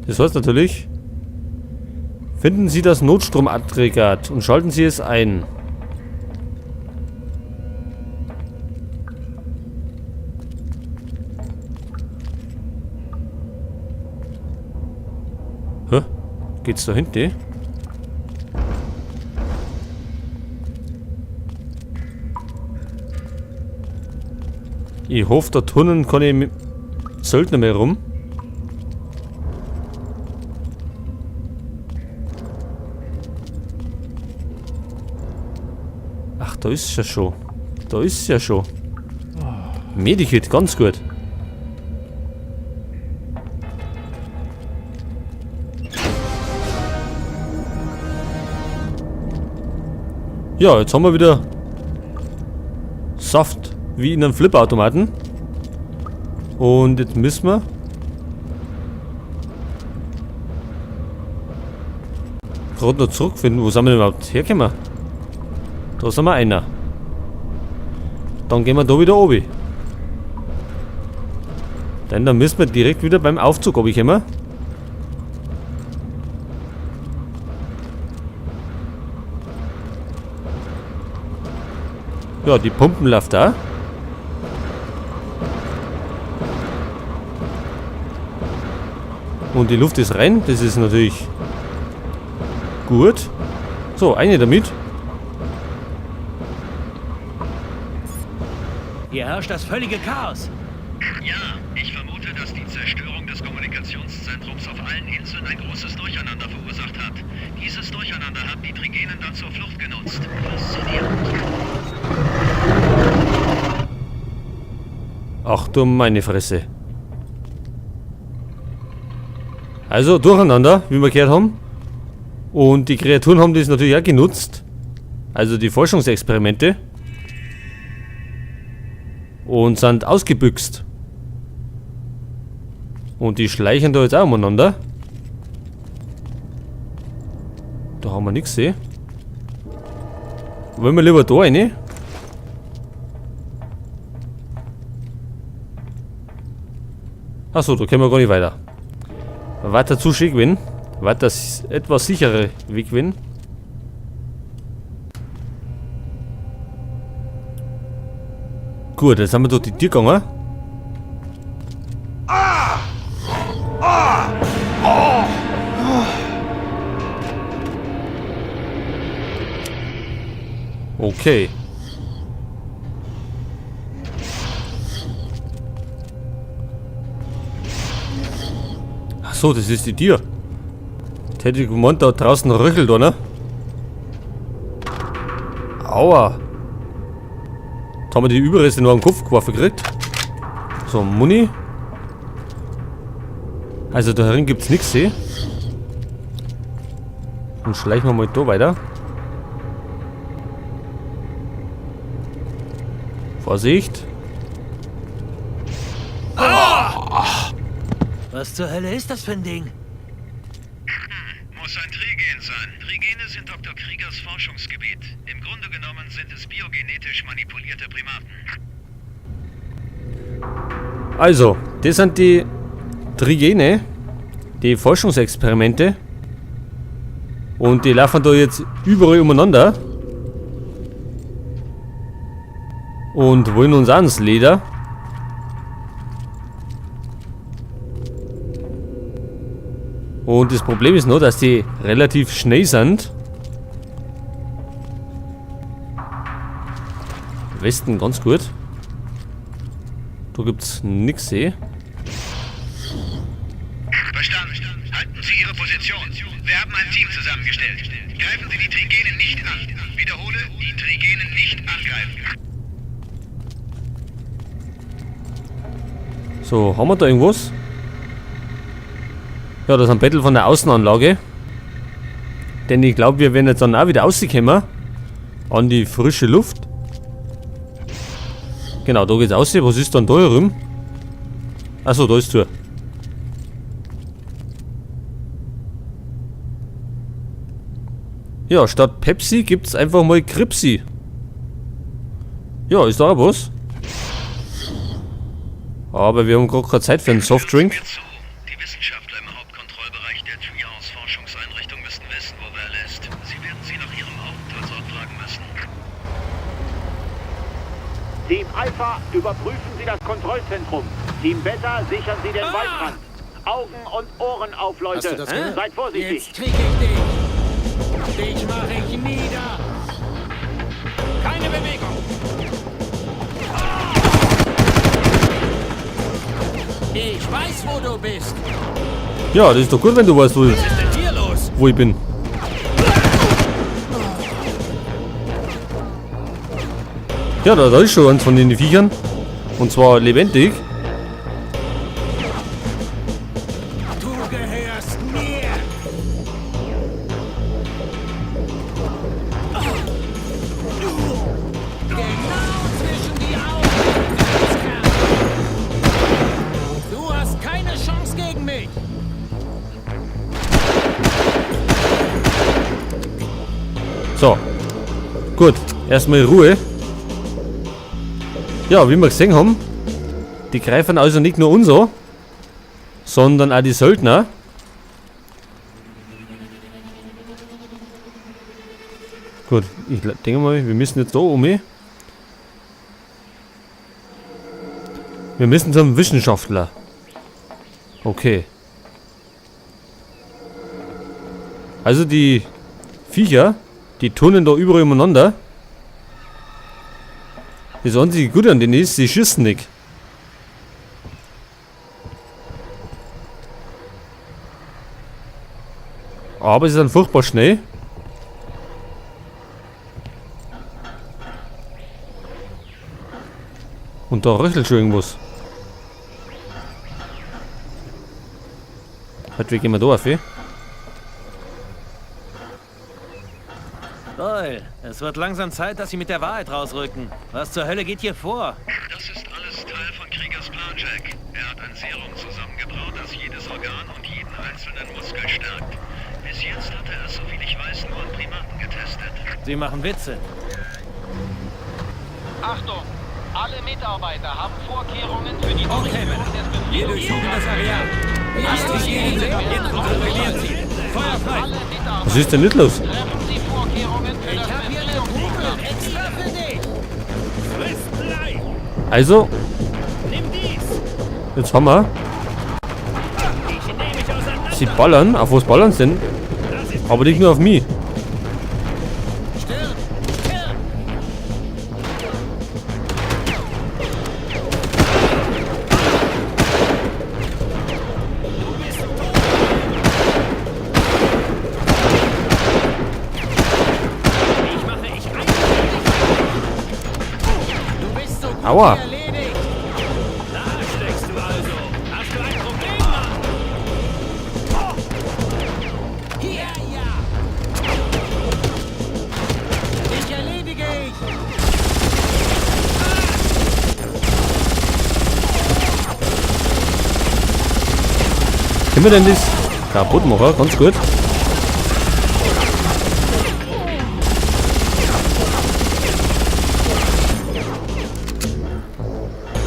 Das heißt natürlich, finden Sie das Notstromaggregat und schalten Sie es ein. Hä? Geht's da hinten? Ich hoffe, da tunnen kann ich mit Söldner mehr rum. Ach, da ist ja schon. Da ist ja schon. Medikit, ganz gut. Ja, jetzt haben wir wieder Saft wie in einem Flipperautomaten. Und jetzt müssen wir gerade noch zurückfinden. Wo sind wir denn überhaupt hergekommen? Da sind wir einer. Dann gehen wir da wieder oben. Denn dann müssen wir direkt wieder beim Aufzug runterkommen. Ja, die Pumpen läuft da. Und die Luft ist rein. Das ist natürlich gut. So, eine damit. Hier herrscht das völlige Chaos. Ja, ich vermute, dass die Zerstörung des Kommunikationszentrums auf allen Inseln ein großes Durcheinander verursacht hat. Dieses Durcheinander haben die Trigenen dann zur Flucht genutzt. Faszinierend. Ach du meine Fresse. Also durcheinander, wie wir gehört haben. Und die Kreaturen haben das natürlich auch genutzt. Also die Forschungsexperimente. Und sind ausgebüxt. Und die schleichen da jetzt auch umeinander. Da haben wir nichts gesehen. Wollen wir lieber da rein? Achso, da können wir gar nicht weiter. Weiter zu schick gewesen. Weiter etwas sicherer Weg gewesen. Gut, jetzt sind wir durch die Tür gegangen. Okay. Ach so, das ist die Tür. Ich hätte gemeint, da draußen röchelt einer. Aua. Da haben wir die Überreste nur am Kopf geworfen gekriegt. So, Muni. Also da drin gibt's nix, eh. Und schleichen wir mal da weiter. Vorsicht. Was zur Hölle ist das für ein Ding? Muss ein Trigen sein. Trigene sind Dr. Kriegers Forschungsgebiet. Im Grunde genommen sind es biogenetisch manipulierte Primaten. Also, das sind die Trigene, die Forschungsexperimente. Und die laufen da jetzt überall umeinander. Und wollen uns ans Leder. Und das Problem ist nur, dass die relativ schnell sind. Westen ganz gut. Da gibt's nix, eh. Verstanden. Halten Sie Ihre Position. Wir haben ein Team zusammengestellt. Greifen Sie die Trigenen nicht an. Wiederhole, die Trigenen nicht angreifen. So, haben wir da irgendwas? Ja, das ist ein Battle von der Außenanlage. Denn ich glaub, wir werden jetzt dann auch wieder rauskommen. An die frische Luft. Genau, da geht's raus. Was ist dann da herum? Achso, da ist zu. Ja, statt Pepsi gibt's einfach mal Kripsi. Ja, ist da auch was. Aber wir haben grad keine Zeit für einen Softdrink. Die Wissenschaftler im Hauptkontrollbereich der Treehouse Forschungseinrichtung müssten wissen, wo Val ist. Sie werden sie nach ihrem Aufenthaltsort fragen müssen. Team Alpha, überprüfen Sie das Kontrollzentrum. Team Beta, sichern Sie den Waldrand. Augen und Ohren auf, Leute. Hast du das gehört? Seid vorsichtig. Jetzt krieg ich dich. Dich mache ich nieder. Keine Bewegung! Ich weiß, wo du bist. Ja, das ist doch gut, wenn du weißt, Was ist denn hier los? wo ich bin. Ja, da ist schon eins von den Viechern. Und zwar lebendig. Du gehörst mir. Genau zwischen die Augen, Dreckskerl. Du hast keine Chance gegen mich. So. Gut, erstmal Ruhe. Ja, wie wir gesehen haben, die greifen also nicht nur uns an, sondern auch die Söldner. Gut, ich denke mal, wir müssen jetzt da um. Wir müssen zum Wissenschaftler. Okay. Also die Viecher, die turnen da überall umeinander. Das einzige Gute an denen ist, sie schießen nicht. Aber sie sind furchtbar schnell. Und da röchelt schon irgendwas. Halt, wie gehen wir da auf? Eh? Doyle, es wird langsam Zeit, dass Sie mit der Wahrheit rausrücken. Was zur Hölle geht hier vor? Das ist alles Teil von Kriegers Plan, Jack. Er hat ein Serum zusammengebraut, das jedes Organ und jeden einzelnen Muskel stärkt. Bis jetzt hat er es, soviel ich weiß, nur an Primaten getestet. Sie machen Witze. Achtung! Alle Mitarbeiter haben Vorkehrungen für die Okay, Durchführung Männer. des Wir durchsuchen das Areal. Die Hygiene sind Objekt und kontrollieren sie. Feuer frei! Alle Mitarbeiter Was ist denn nicht los? treffen Sie Vorkehrungen für Ich das hab hier eine Kugel extra für dich. Friss Blei! Also, Nimm dies! jetzt haben wir. Ich nehme mich auseinander! Sie ballern. Auf was ballern sie denn? Das ist Aber nicht nur auf mich. Stirb! Stirb! Du bist tot! Ich mache ich einfältig! Du bist so gut Aua. wie erledigt. Da steckst du also! Hast du ein Problem, Mann? Hier, ja. Dich erledige ich. Können wir denn das kaputt machen? Ganz gut.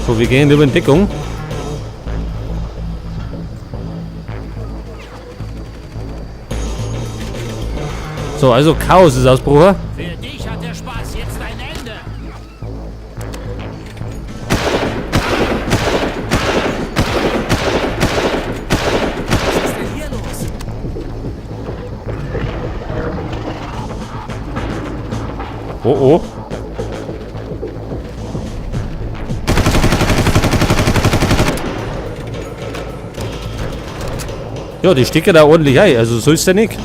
So, wir gehen lieber in Deckung. So, also Chaos ist Ausbruch. Für dich hat der Spaß jetzt ein Ende. Was ist denn hier los? Oh, oh. Ja, die stecken da ordentlich ein, also so ist ja nicht.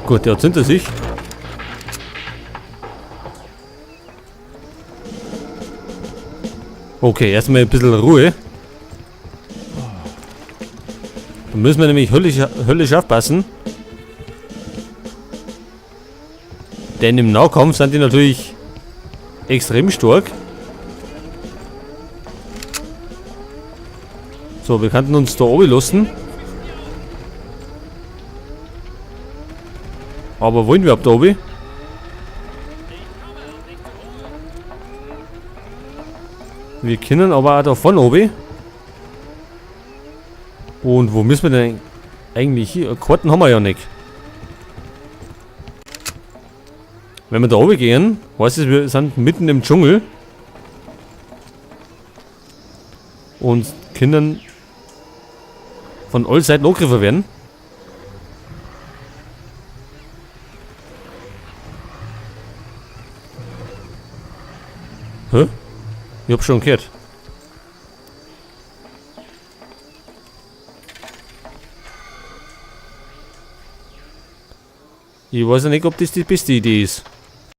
Gut, der hat's hinter sich. Okay, erstmal ein bisschen Ruhe. Da müssen wir nämlich höllisch aufpassen. Denn im Nahkampf sind die natürlich extrem stark. So, wir könnten uns da oben lassen. Aber wollen wir ab da oben? Wir können aber auch da vorne oben. Und wo müssen wir denn eigentlich hier? Karten haben wir ja nicht. Wenn wir da oben gehen, heißt es, wir sind mitten im Dschungel. Und können von allen Seiten angegriffen werden. Hä? Ich hab schon gehört. Ich weiß ja nicht, ob das die beste Idee ist.